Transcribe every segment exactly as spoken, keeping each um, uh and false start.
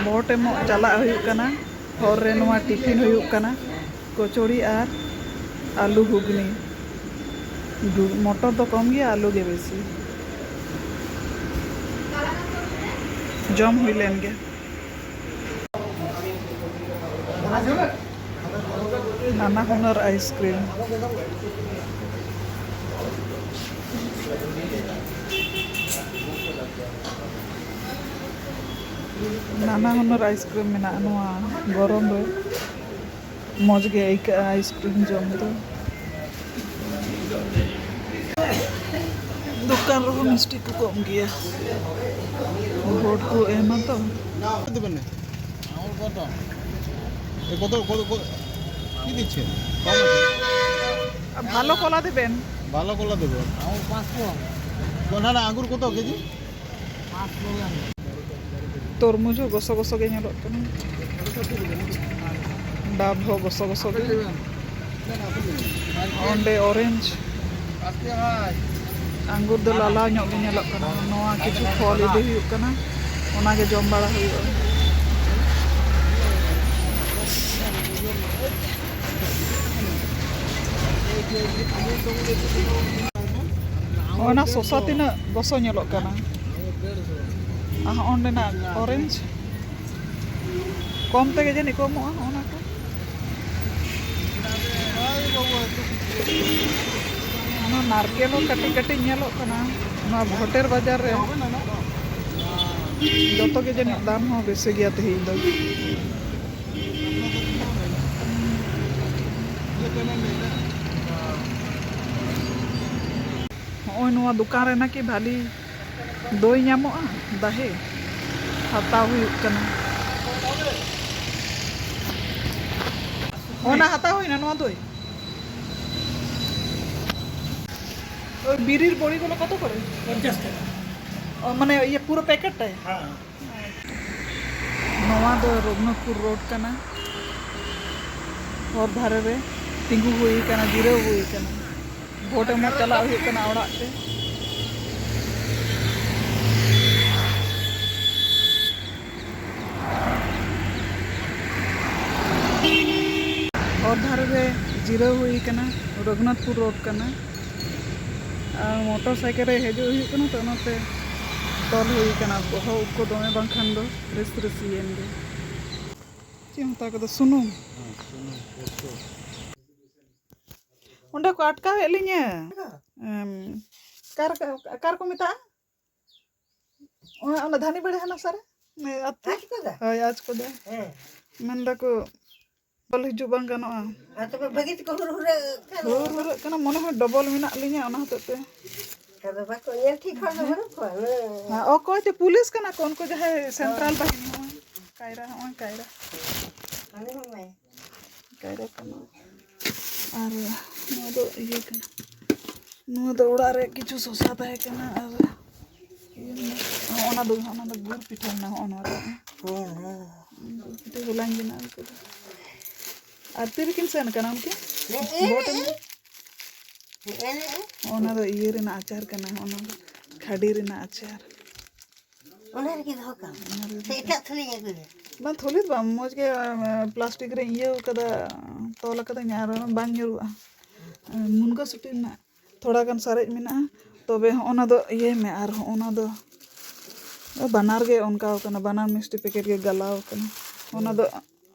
ᱵᱷᱳᱴ ᱮᱢᱚᱜ ᱪᱟᱞᱟᱜ ᱦᱩᱭᱩᱜ ᱠᱟᱱᱟ᱾ ᱦᱚᱨ ᱨᱮ ᱱᱚᱣᱟ ᱴᱤᱯᱷᱤᱱ ᱦᱩᱭᱩᱜ ᱠᱟᱱᱟ, ᱠᱚᱪᱚᱲᱤ ᱟᱨ ᱟᱹᱞᱩ ᱜᱷᱩᱜᱽᱱᱤ᱾ ᱜᱷᱩ-, ᱢᱚᱴᱚᱨ ᱫᱚ ᱠᱚᱢ ᱜᱮᱭᱟ, ᱟᱹᱞᱩ ᱜᱮ ᱵᱮᱥᱤ᱾ ᱡᱚᱢ ᱦᱩᱭ ᱞᱮᱱ ᱜᱮ᱾ ᱱᱟᱱᱟ ᱦᱩᱱᱟᱹᱨ ᱟᱭᱤᱥᱠᱨᱤᱢ᱾ ᱱᱟᱱᱟ ᱦᱩᱱᱟᱹᱨ ᱟᱭᱤᱥᱠᱨᱤᱢ ᱢᱮᱱᱟᱜᱼᱟ ᱱᱚᱣᱟ ᱜᱚᱨᱚᱢ ᱨᱮ᱾ ᱢᱚᱡᱽ ᱜᱮ ᱟᱹᱭᱠᱟᱹᱜᱼᱟ ᱟᱭᱤᱥᱠᱨᱤᱢ ᱡᱚᱢ ᱫᱚ᱾ দোকান ᱨᱮᱦᱚᱸ ᱢᱤᱥᱴᱤ ᱠᱚ ᱠᱚᱢ ᱜᱮᱭᱟ᱾ ভোট ᱠᱚ ᱮᱢᱟ ᱛᱚ᱾ দেবেন না। এ কত, কত, কত, কি দিচ্ছে? কম আছে। ভালো কলা দেবেন। ভালো কলা দেবে। আমার পাঁচশো। না, না, আঙুর কত কেজি? তরমুজও ᱜᱚᱥᱚ ᱜᱚᱥᱚ ᱜᱮ ᱧᱮᱞᱚᱜ ᱠᱟᱱᱟ᱾ ᱰᱟᱵ ᱦᱚᱸ ᱜᱚᱥᱚ ᱜᱚᱥᱚ ᱜᱮ᱾ ᱚᱸᱰᱮ ᱚᱨᱮᱧᱡᱽ᱾ ᱟᱝᱜᱩᱨ ᱫᱚ ᱞᱟᱞᱟᱣ ᱧᱚᱜ ᱜᱮ ᱧᱮᱞᱚᱜ ᱠᱟᱱᱟ᱾ ᱱᱚᱣᱟ ᱠᱤᱪᱷᱩ ᱯᱷᱚᱞ ᱤᱫᱤ ᱦᱩᱭᱩᱜ ᱠᱟᱱᱟ, ᱚᱱᱟ ᱜᱮ ᱡᱚᱢ ᱵᱟᱲᱟ ᱦᱩᱭᱩᱜᱼᱟ᱾ ᱚᱱᱟ ᱥᱚᱥᱟ ᱛᱤᱱᱟᱹᱜ ᱜᱚᱥᱚ ᱧᱮᱞᱚᱜ ᱠᱟᱱᱟ᱾ ᱟᱨ ᱦᱚᱸᱜᱼᱚ ᱱᱚᱸᱰᱮᱱᱟᱜ ᱚᱨᱮᱧᱡᱽ ᱠᱚᱢ ᱛᱮᱜᱮ ᱡᱟᱹᱱᱤᱡ ᱠᱚ ᱮᱢᱚᱜᱼᱟ ᱚᱱᱟ ᱠᱚ᱾ ᱚᱱᱟ ᱱᱟᱨᱠᱮᱞ ᱦᱚᱸ ᱠᱟᱹᱴᱤᱡ ᱠᱟᱹᱴᱤᱡ ᱧᱮᱞᱚᱜ ᱠᱟᱱᱟ ᱱᱚᱣᱟ ᱵᱷᱚᱴᱮᱨ ᱵᱟᱡᱟᱨ ᱨᱮ᱾ ᱡᱚᱛᱚ ᱜᱮ ᱡᱟᱹᱱᱤᱡ ᱫᱟᱢ ᱦᱚᱸ ᱵᱮᱥᱤ ᱜᱮᱭᱟ ᱛᱮᱦᱮᱧ ᱫᱚ᱾ ᱦᱚᱸᱜᱼᱚᱭ ᱱᱚᱣᱟ ᱫᱚᱠᱟᱱ ᱨᱮ ᱱᱟᱠᱤ ᱵᱷᱟᱞᱤ ᱫᱳᱭ ᱧᱟᱢᱚᱜᱼᱟ, ᱫᱟᱦᱮ ᱦᱟᱛᱟᱣ ᱦᱩᱭᱩᱜ ᱠᱟᱱᱟ᱾ ᱚᱱᱟ ᱦᱟᱛᱟᱣ ᱦᱩᱭᱱᱟ, ᱱᱚᱣᱟ ᱫᱳᱭ᱾ ওই বিড়ির বড়িগুলো কত করে? পঞ্চাশ টাকা। ও, মানে ইয়ে পুরো প্যাকেটটাই? হ্যাঁ। ᱱᱚᱣᱟ ᱫᱚ ᱨᱚᱜᱷᱩᱱᱟᱛᱷᱯᱩᱨ ᱨᱳᱰ ᱠᱟᱱᱟ᱾ ᱦᱚᱨ ᱫᱷᱟᱨᱮ ᱨᱮ ᱛᱤᱸᱜᱩ ᱦᱩᱭ ᱠᱟᱱᱟ, ᱡᱤᱨᱟᱹᱣ ᱦᱩᱭ ᱠᱟᱱᱟ᱾ ᱵᱷᱳᱴ ᱮᱢᱚᱜ ᱪᱟᱞᱟᱜ ᱦᱩᱭᱩᱜ ᱠᱟᱱᱟ ᱚᱲᱟᱜ ᱛᱮ᱾ ᱡᱤᱨᱟᱹᱣ ᱦᱩᱭ ᱠᱟᱱᱟ, ᱨᱚᱜᱷᱩᱱᱟᱛᱷᱯᱩᱨ ᱨᱳᱰ ᱠᱟᱱᱟ᱾ ᱟᱨ ᱢᱚᱴᱚᱨ ᱥᱟᱭᱠᱮᱞ ᱨᱮ ᱦᱤᱡᱩᱜ ᱦᱩᱭᱩᱜ ᱠᱟᱱᱟ, ᱛᱚ ᱚᱱᱟᱛᱮ ᱛᱚᱞ ᱦᱩᱭ ᱠᱟᱱᱟ᱾ ᱵᱚᱦᱚᱜ ᱩᱵ ᱠᱚ ᱫᱚᱢᱮ ᱵᱟᱝᱠᱷᱟᱱ ᱫᱚ ᱨᱤᱥ ᱨᱤᱥᱤᱭᱮᱱ ᱜᱮ᱾ ᱪᱮᱫ ᱮᱢ ᱦᱟᱛᱟᱣ ᱠᱮᱫᱟ? ᱥᱩᱱᱩᱢ? ᱦᱮᱸ, ᱥᱩᱱᱩᱢ, ᱯᱚᱥᱛᱚ᱾ ᱚᱸᱰᱮ ᱠᱚ ᱟᱴᱠᱟᱣᱮᱫ ᱞᱤᱧᱟᱹ᱾ ᱮᱢ, ᱚᱠᱟ ᱨᱮ-, ᱚᱠᱟ ᱨᱮᱠᱚ ᱢᱮᱛᱟᱜᱼᱟ? ᱚᱱᱟ, ᱚᱱᱟ ᱫᱷᱟᱱᱤ ᱵᱟᱲᱮ ᱦᱟᱱᱟ ᱥᱟᱨᱮ? ᱟᱡ ᱠᱚᱫᱟ? ᱦᱳᱭ, ᱟᱡ ᱠᱚᱫᱟ᱾ ᱦᱮᱸ᱾ ᱢᱮᱱ ᱫᱟᱠᱚ ᱵᱚᱞ ᱦᱤᱡᱩᱜ ᱵᱟᱝ ᱜᱟᱱᱚᱜᱼᱟ᱾ ᱟᱨ ᱛᱚᱵᱮ ᱵᱷᱟᱹᱜᱤ ᱛᱮᱠᱚ ᱦᱩᱨ ᱦᱩᱨᱟᱹᱜ ᱠᱟᱱ᱾ ᱦᱩᱨ ᱦᱩᱨᱟᱹᱜ ᱠᱟᱱᱟ, ᱢᱚᱱᱮ ᱦᱚᱭ ᱰᱚᱵᱚᱞ ᱢᱮᱱᱟᱜ ᱞᱤᱧᱟ ᱚᱱᱟ ᱦᱚᱛᱮᱡ ᱛᱮ᱾ ᱟᱫᱚ ᱵᱟᱠᱚ ᱧᱮᱞ ᱴᱷᱤᱠ ᱦᱚᱲ ᱫᱚ ᱵᱟᱹᱱᱩᱜ ᱠᱚᱣᱟ, ᱦᱩᱸ᱾ ᱦᱮᱸ, ᱚᱠᱚᱭ ᱪᱚ ᱯᱩᱞᱤᱥ ᱠᱟᱱᱟ ᱠᱚ, ᱩᱱᱠᱩ ᱡᱟᱦᱟᱸᱭ ᱥᱮᱱᱴᱨᱟᱞ ᱵᱟᱦᱤᱱᱤ ᱦᱚᱸ, ᱠᱟᱭᱨᱟ ᱦᱚᱸ, ᱠᱟᱭᱨᱟ᱾ ᱟᱞᱮ ᱦᱚᱸ ᱢᱟᱭ᱾ ᱠᱟᱭᱨᱟ ᱠᱟᱱᱟ᱾ ᱟᱨ ᱱᱚᱣᱟ ᱫᱚ ᱤᱭᱟᱹ ᱠᱟᱱᱟ, ᱱᱚᱣᱟ ᱫᱚ ᱚᱲᱟᱜ ᱨᱮ ᱠᱤᱪᱷᱩ ᱥᱚᱥᱟ ᱛᱟᱦᱮᱸ ᱠᱟᱱᱟ᱾ ᱟᱨ ᱤᱭᱟᱹ ᱢᱮᱱᱟᱜᱼᱟ᱾ ᱦᱚᱸᱜᱼᱚ ᱱᱟ ᱫᱚ, ᱦᱚᱸᱜᱼᱚ ᱱᱟ ᱫᱚ ᱜᱩᱲ ᱯᱤᱴᱷᱟᱹ ᱢᱮᱱᱟᱜᱼᱟ, ᱦᱚᱸᱜᱼᱚ ᱱᱚᱣᱟ ᱨᱮ᱾ ᱦᱮᱸ, ᱦᱮᱸ᱾ ᱜᱩᱲ ᱯᱤᱴᱷᱟᱹ ᱦᱚᱞᱟᱧ ᱵᱮᱱᱟᱣ ᱠᱟᱫᱟ᱾ ᱟᱨ ᱛᱤᱨᱮᱠᱤᱱ ᱥᱮᱱ ᱠᱟᱱᱟ ᱩᱱᱠᱤᱱ? ᱱᱮᱜᱼᱮ, ᱵᱳᱴ ᱮᱢ ᱱᱮᱜᱼᱮ᱾ ᱱᱮᱜᱼᱮ, ᱱᱮᱜᱼᱮ᱾ ᱚᱱᱟ ᱫᱚ ᱤᱭᱟᱹ ᱨᱮᱱᱟᱜ ᱟᱪᱟᱨ ᱠᱟᱱᱟ, ᱚᱱᱟ ᱫᱚ ᱠᱷᱟᱹᱰᱤ ᱨᱮᱱᱟᱜ ᱟᱪᱟᱨ᱾ ᱚᱱᱟ ᱨᱮᱜᱮ ᱫᱚᱦᱚ ᱠᱟᱜ ᱢᱮ᱾ ᱚᱱᱟ ᱨᱮᱜᱮ ᱥᱮ ᱫᱚᱦᱚ ᱮᱴᱟᱜ ᱛᱷᱟᱹᱞᱤᱧ ᱟᱹᱜᱩᱭᱟ? ᱵᱟᱝ, ᱛᱷᱟᱹᱞᱤ ᱫᱚ ᱵᱟᱝ, ᱢᱚᱡᱽ ᱜᱮ, ᱮ, ᱯᱞᱟᱥᱴᱤᱠ ᱨᱮᱧ ᱤᱭᱟᱹ ᱠᱟᱫᱟ, ᱛᱚᱞ ᱠᱟᱫᱟᱹᱧ, ᱟᱨ ᱵᱟᱝ ᱧᱩᱨᱩᱜᱼᱟ᱾ ᱮ, ᱢᱩᱱᱜᱟᱹ ᱥᱩᱴᱤ ᱨᱮᱱᱟᱜ ᱛᱷᱚᱲᱟ ᱜᱟᱱ ᱥᱟᱨᱮᱡ ᱢᱮᱱᱟᱜᱼᱟ, ᱛᱚᱵᱮ ᱦᱚᱸᱜᱼᱚ ᱱᱟ ᱫᱚ ᱤᱭᱟᱹᱭ ᱢᱮ, ᱟᱨ ᱦᱚᱸᱜᱼᱚ ᱱᱟ ᱫᱚ ᱵᱟᱱᱟᱨ ᱜᱮ ᱚᱱᱠᱟᱣ ᱠᱟᱱᱟ, ᱵᱟᱱᱟᱨ ᱢᱤᱥᱴᱤ ᱯᱮᱠᱮᱴ ᱜᱮ ᱜᱟᱞᱟᱣ ᱠᱟᱱᱟ᱾ ᱚᱱᱟ ᱫᱚ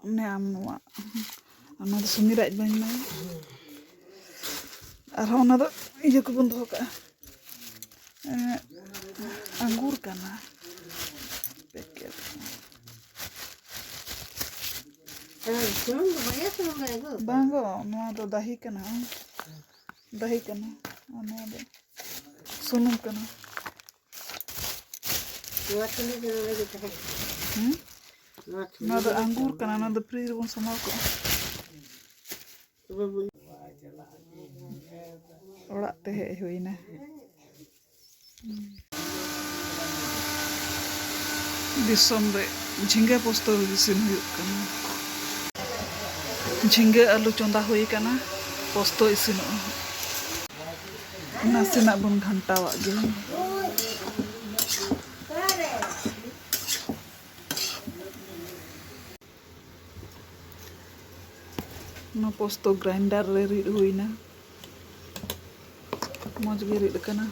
ᱚᱱᱮ ᱟᱢ ᱱᱚᱣᱟ, ᱚᱱᱟ ᱫᱚ ᱥᱩᱢᱤᱨ ᱟᱡ ᱵᱟᱹᱧ ᱮᱢᱟᱭᱟ᱾ ᱟᱨᱦᱚᱸ ᱚᱱᱟ ᱫᱚ ᱤᱭᱟᱹ ᱠᱚᱵᱚᱱ ᱫᱚᱦᱚ ᱠᱟᱜᱼᱟ᱾ ᱮᱸ, ᱟᱝᱜᱩᱨ ᱠᱟᱱᱟ ᱯᱮᱠᱮᱴ᱾ ᱦᱮᱸ, ᱥᱩᱱᱩᱢ ᱫᱚ ᱵᱟᱨᱭᱟ ᱥᱩᱱᱩᱢ ᱞᱮ ᱟᱹᱜᱩ ᱟᱠᱟᱫᱟ᱾ ᱵᱟᱝ ᱜᱚ, ᱱᱚᱣᱟ ᱫᱚ ᱫᱟᱦᱤ ᱠᱟᱱᱟ, ᱫᱟᱦᱤ ᱠᱟᱱᱟ, ᱟᱨ ᱱᱚᱣᱟ ᱫᱚ ᱥᱩᱱᱩᱢ ᱠᱟᱱᱟ᱾ ᱱᱚᱣᱟ ᱛᱷᱟᱹᱞᱤ ᱫᱚ ᱱᱚᱰᱮ ᱜᱮ ᱛᱟᱦᱮᱸ᱾ ᱦᱩᱸ? ᱱᱚᱣᱟ ᱛᱷᱟᱹᱞᱤ ᱱᱚᱣᱟ ᱫᱚ ᱫᱚ ᱟᱝᱜᱩᱨ ᱠᱟᱱᱟ, ᱱᱚᱣᱟ ᱫᱚ ᱯᱷᱨᱤᱡᱽ ᱨᱮᱵᱚᱱ ᱥᱟᱢᱵᱟᱣ ᱠᱟᱜᱼᱟ᱾ ᱛᱚᱵᱮ ᱵᱚᱱ ᱚᱲᱟᱜ ᱛᱮ ᱦᱮᱡ ᱦᱩᱭᱱᱟ᱾ ᱫᱤᱥᱚᱢ ᱨᱮ ᱡᱷᱤᱸᱜᱟᱹ ᱯᱚᱥᱛᱚ ᱤᱥᱤᱱ ᱦᱩᱭᱩᱜ ᱠᱟᱱᱟ᱾ ᱡᱷᱤᱸᱜᱟᱹ ᱟᱹᱞᱩ ᱪᱚᱸᱫᱟ ᱦᱩᱭ ᱠᱟᱱᱟ, ᱯᱚᱥᱛᱚ ᱤᱥᱤᱱᱚᱜᱼᱟ᱾ ᱱᱟᱥᱮᱱᱟᱜ ᱵᱚᱱ ᱜᱷᱟᱱᱴᱟᱣᱟᱜ ᱜᱮ᱾ ᱱᱚᱣᱟ ᱯᱳᱥᱛᱳ ᱜᱨᱟᱭᱤᱱᱰᱟᱨ ᱨᱮ ᱨᱤᱫ ᱦᱩᱭᱱᱟ, ᱢᱚᱡᱽ ᱜᱮ ᱨᱤᱫ ᱟᱠᱟᱱᱟ᱾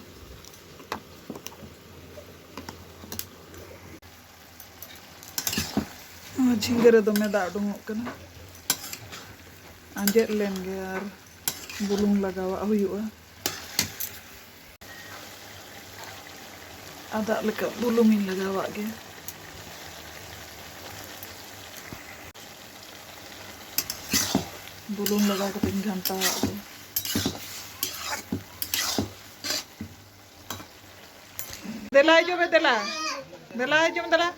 ᱱᱚᱣᱟ ᱡᱷᱤᱸᱜᱟᱹ ᱨᱮ ᱫᱚᱢᱮ ᱫᱟᱜ ᱩᱰᱩᱝᱚᱜ ᱠᱟᱱᱟ, ᱟᱸᱡᱮᱫ ᱞᱮᱱ ᱜᱮ ᱟᱨ ᱵᱩᱞᱩᱝ ᱞᱟᱜᱟᱣᱟᱜ ᱦᱩᱭᱩᱜᱼᱟ᱾ ᱟᱫᱟᱜ ᱞᱮᱠᱟ ᱵᱩᱞᱩᱝ ᱤᱧ ᱞᱟᱜᱟᱣᱟᱜ ᱜᱮ᱾ ᱵᱩᱞᱩᱝ ᱞᱟᱜᱟᱣ ᱠᱟᱛᱮ ᱤᱧ ᱜᱷᱟᱱᱴᱟᱣᱟᱜ ᱜᱮ᱾ ᱫᱮᱞᱟ ᱦᱤᱡᱩᱜ ᱢᱮ, ᱫᱮᱞᱟ᱾ ᱫᱮᱞᱟ ᱦᱤᱡᱩᱜ ᱢᱮ, ᱫᱮᱞᱟ᱾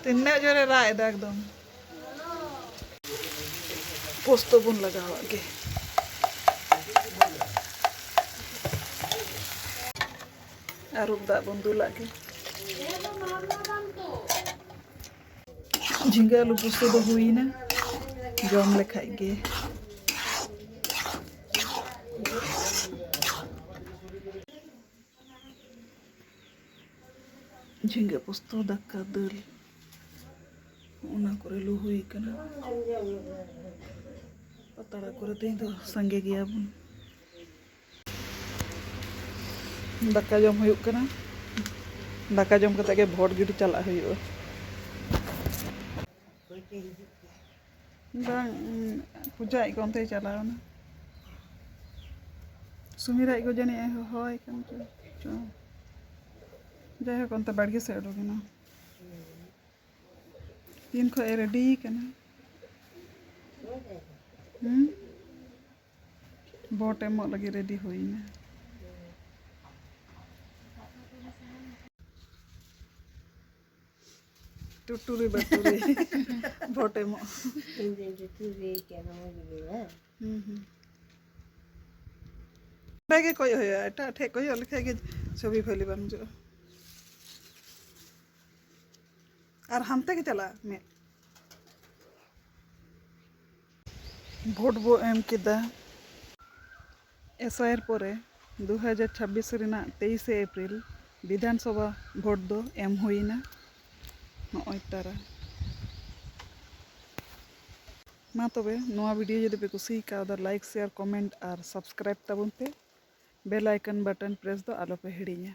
ᱛᱤᱱᱟᱹᱜ ᱡᱳᱨᱮ ᱨᱟᱜ ᱮᱫᱟ ᱮᱠᱫᱚᱢ᱾ ᱯᱳᱥᱛᱳ ᱵᱚᱱ ᱞᱟᱜᱟᱣᱟᱜ ᱜᱮ᱾ ᱟᱹᱨᱩᱵ ᱫᱟᱜ ᱵᱚᱱ ᱫᱩᱞᱟᱜ ᱜᱮ᱾ ᱡᱷᱤᱸᱜᱟᱹ ᱟᱹᱞᱩ ᱯᱳᱥᱛᱳ ᱫᱚ ᱦᱩᱭᱱᱟ, ᱡᱚᱢ ᱞᱮᱠᱷᱟᱡ ᱜᱮ᱾ ᱡᱷᱤᱸᱜᱟᱹ ᱯᱳᱥᱛᱳ, ᱫᱟᱠᱟ, ᱫᱟᱹᱞ, ᱚᱱᱟ ᱠᱚᱨᱮ ᱞᱩ ᱦᱩᱭ ᱠᱟᱱᱟ᱾ ᱯᱟᱛᱲᱟ ᱠᱚᱨᱮ ᱛᱮᱦᱮᱧ ᱫᱚ ᱥᱟᱸᱜᱮ ᱜᱮᱭᱟᱵᱚᱱ᱾ ᱫᱟᱠᱟ ᱡᱚᱢ ᱦᱩᱭᱩᱜ ᱠᱟᱱᱟ᱾ ᱫᱟᱠᱟ ᱡᱚᱢ ᱠᱟᱛᱮ ᱜᱮ ᱵᱷᱳᱴ ᱜᱤᱰᱤ ᱪᱟᱞᱟᱜ ᱦᱩᱭᱩᱜᱼᱟ᱾ ᱵᱟᱝ, ᱯᱩᱡᱟ ᱟᱡ ᱜᱚ ᱚᱱᱛᱮᱭ ᱪᱟᱞᱟᱣ ᱮᱱᱟ᱾ ᱥᱩᱢᱤᱨ ᱟᱡ ᱜᱚ ᱡᱟᱹᱱᱤᱡ ᱮ ᱦᱚᱦᱚᱣᱟᱭ ᱠᱟᱱ ᱪᱚ, ᱪᱚ᱾ ᱡᱟᱭᱦᱳᱠ, ᱚᱱᱛᱮ ᱵᱟᱲᱜᱮ ᱥᱮᱫ ᱩᱰᱩᱠ ᱮᱱᱟ᱾ ᱛᱤᱱ ᱠᱷᱚᱡ ᱮ ᱨᱮᱰᱤ ᱠᱟᱱᱟ? ᱦᱩᱸ? ᱵᱷᱳᱴ ᱮᱢᱚᱜ ᱞᱟᱹᱜᱤᱫ ᱨᱮᱰᱤ ᱦᱩᱭᱱᱟ᱾ ᱴᱩᱴᱩᱨᱤ ᱵᱟᱴᱩᱨᱤ᱾ ᱵᱷᱳᱴ ᱮᱢᱚᱜ᱾ ᱤᱧ ᱫᱚᱧ ᱴᱩᱴᱩᱨᱤ ᱠᱟᱱᱟ, ᱢᱚᱡᱽ ᱜᱮ ᱵᱟᱝ? ᱦᱩᱸ, ᱦᱩᱸ᱾ ᱚᱸᱰᱮ ᱜᱮ ᱠᱚᱭᱚᱜ ᱦᱩᱭᱩᱜᱼᱟ, ᱮᱴᱟᱜ ᱴᱷᱮᱡ ᱠᱚᱭᱚᱜ ᱞᱮᱠᱷᱟᱡ ᱜᱮ ᱪᱷᱚᱵᱤ ᱵᱷᱟᱹᱞᱤ ᱵᱟᱝ ᱦᱤᱡᱩᱜᱼᱟ᱾ ᱟᱨ ᱦᱟᱱᱛᱮ ᱜᱮ ᱪᱟᱞᱟᱜᱼᱟ ᱢᱮᱫ᱾ ᱵᱷᱳᱴ ᱵᱚ ᱮᱢ ᱠᱮᱫᱟ᱾ ᱮᱥ ᱟᱭ ᱟᱨ ᱯᱚᱨᱮ ᱫᱩ ᱦᱟᱡᱟᱨ ᱪᱷᱟᱵᱵᱤᱥ ᱨᱮᱱᱟᱜ ᱛᱮᱭᱤᱥᱮ ᱮᱯᱨᱤᱞ ᱵᱤᱫᱷᱟᱱ ᱥᱚᱵᱷᱟ ᱵᱷᱳᱴ ᱫᱚ ᱮᱢ ᱦᱩᱭᱱᱟ᱾ ᱱᱚᱜᱼᱚᱭ ᱛᱟᱨᱟ᱾ ᱢᱟ ᱛᱚᱵᱮ, ᱱᱚᱣᱟ video ᱡᱩᱫᱤ ᱯᱮ ᱠᱩᱥᱤ ᱠᱟᱣᱫᱟ, like, share, comment ᱟᱨ subscribe ᱛᱟᱵᱚᱱ ᱯᱮ᱾ Bell icon button press ᱫᱚ ᱟᱞᱚ ᱯᱮ ᱦᱤᱲᱤᱧᱟ᱾